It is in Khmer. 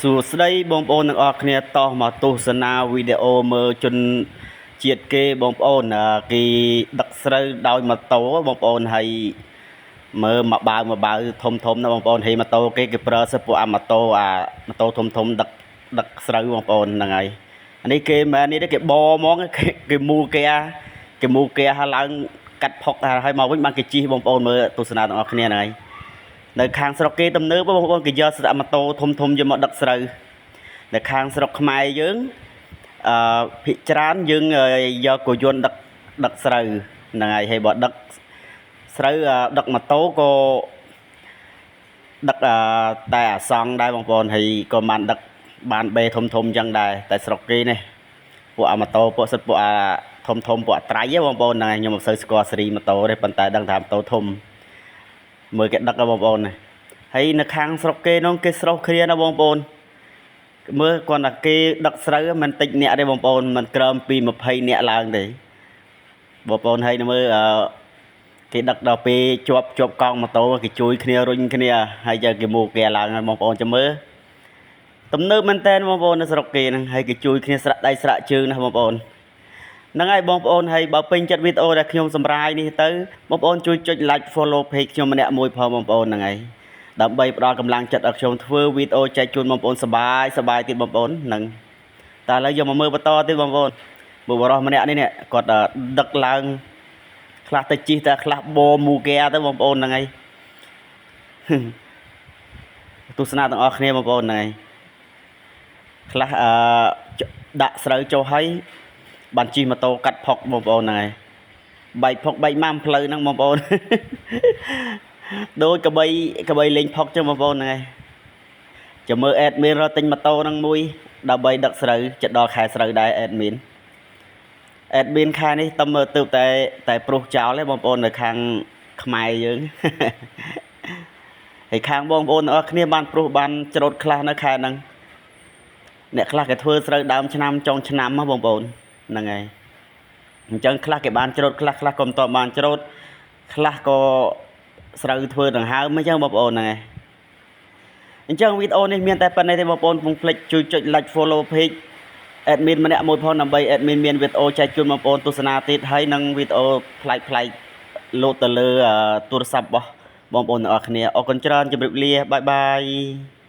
សួស្តីបងប្អូនទាំងអស់គ្នាតោះមកទស្សនាវីដេអូមើលជនជាតិគេបងប្អូនគេដឹកស្រូវដោយម៉ូតូបងប្អូនហើយមើលមកបាវមកបាវធំធំណាបងប្អូនហើយម៉ូតូគេគេប្រើសិពួកអាម៉ូតូអាម៉ូតូធំធំដឹកដឹកស្រូវបងប្អូនហ្នឹងហើយអានេះគេមិនមែននេះទេគេបហ្មងគេគេមូលគេគេមូលគេហើយឡើងកាត់ផុកហើយមកវិញបានគេជិះបងប្អូនមើលទស្សនាទាំងអស់គ្នាហ្នឹងហើយនៅខាងស្រុកគេទំនើបបងប្អូនគេយកស្រាម៉ូតូធំធំយកមកដឹកស្រូវនៅខាងស្រុកខ្មែរយើងអឺភិកច្រើនយើងយកគោយន្តដឹកដឹកស្រូវហ្នឹងហើយហើយបើដឹកស្រូវដឹកម៉ូតូក៏ដឹកតែអាសង់ដែរបងប្អូនហើយក៏បានដឹកបានបេធំធំអញ្ចឹងដែរតែស្រុកគេនេះពួកអាម៉ូតូពួកសិតពួកអាធំធំពួកអាត្រៃបងប្អូនហ្នឹងហើយខ្ញុំមិនសូវស្គាល់សេរីម៉ូតូទេប៉ុន្តែដឹងថាម៉ូតូធំមើលគេដឹកបងប្អូនហើយនៅខាងស្រុកគេនោះគេស្រុះគ្នាណាបងប្អូនមើលគាត់ថាគេដឹកស្រូវមិនតិចអ្នកទេបងប្អូនមិនក្រោមពី20អ្នកឡើងទេបងប្អូនហើយមើលគេដឹកដល់ពេលជាប់ជាប់កង់ម៉ូតូគេជួយគ្នារុញគ្នាហើយយកគេមកគេឡើងហើយបងប្អូនចាំមើលទំនើបមែនតើបងប្អូននៅស្រុកគេហ្នឹងហើយគេជួយគ្នាស្រាក់ដៃស្រាក់ជើងណាបងប្អូនហ្នឹងហើយបងប្អូនហើយបើពេញចិត្តវីដេអូដែលខ្ញុំសម្រាយនេះទៅបងប្អូនជួយចុច like follow page ខ្ញុំម្នាក់មួយផងបងប្អូនហ្នឹងហើយដើម្បីផ្ដល់កម្លាំងចិត្តឲ្យខ្ញុំធ្វើវីដេអូចែកជូនបងប្អូនសប្បាយសប្បាយទៀតបងប្អូនហ្នឹងតែឥឡូវយកមកមើលបន្តទៀតបងប្អូនបុរសម្នាក់នេះគាត់ដឹកឡើងខ្លះទៅជិះតែខ្លះបមូកែទៅបងប្អូនហ្នឹងហើយទស្សនាទាំងអស់គ្នាបងប្អូនហ្នឹងហើយខ្លះអឺដាក់ស្រូវចុះហើយបានជិះម៉ូតូកាត់ផុកបងប្អូនហ្នឹងហើយបែកផុកបែកម៉ាំផ្លូវហ្នឹងបងប្អូនដូចកបីកបីលេងផុកចឹងបងប្អូនហ្នឹងហើយចាំមើល admin រកទិញម៉ូតូហ្នឹងមួយដើម្បីដឹកស្រូវចិត្តដល់ខែស្រូវដែរ admin admin ខែនេះតើមើលទើបតែតែប្រុសចោលទេបងប្អូននៅខាងខ្មែរយើងហើយខាងបងប្អូនទាំងអស់គ្នាបានប្រុសបានច្រូតខ្លះនៅខែហ្នឹងអ្នកខ្លះគេធ្វើស្រូវដើមឆ្នាំចុងឆ្នាំហ៎បងប្អូនហ្នឹងហើយអញ្ចឹងខ្លះគេបានច្រូតខ្លះខ្លះក៏មិនតបានច្រូតខ្លះក៏ស្រូវធ្វើដង្ហើមអញ្ចឹងបងប្អូនហ្នឹងហើយអញ្ចឹងវីដេអូនេះមានតែប៉ុណ្្នេះទេបងប្អូនកុំភ្លេចជួយចុច like follow page admin ម្នាក់មួយផងដើម្បី admin មានវីដេអូចែកជូនបងប្អូនទស្សនាទៀតហើយនិងវីដេអូប្លែកប្លែកលោតទៅលើទូរស័ព្ទរបស់បងប្អូនទាំងអស់គ្នាអរគុណច្រើនជម្រាបលា bye bye.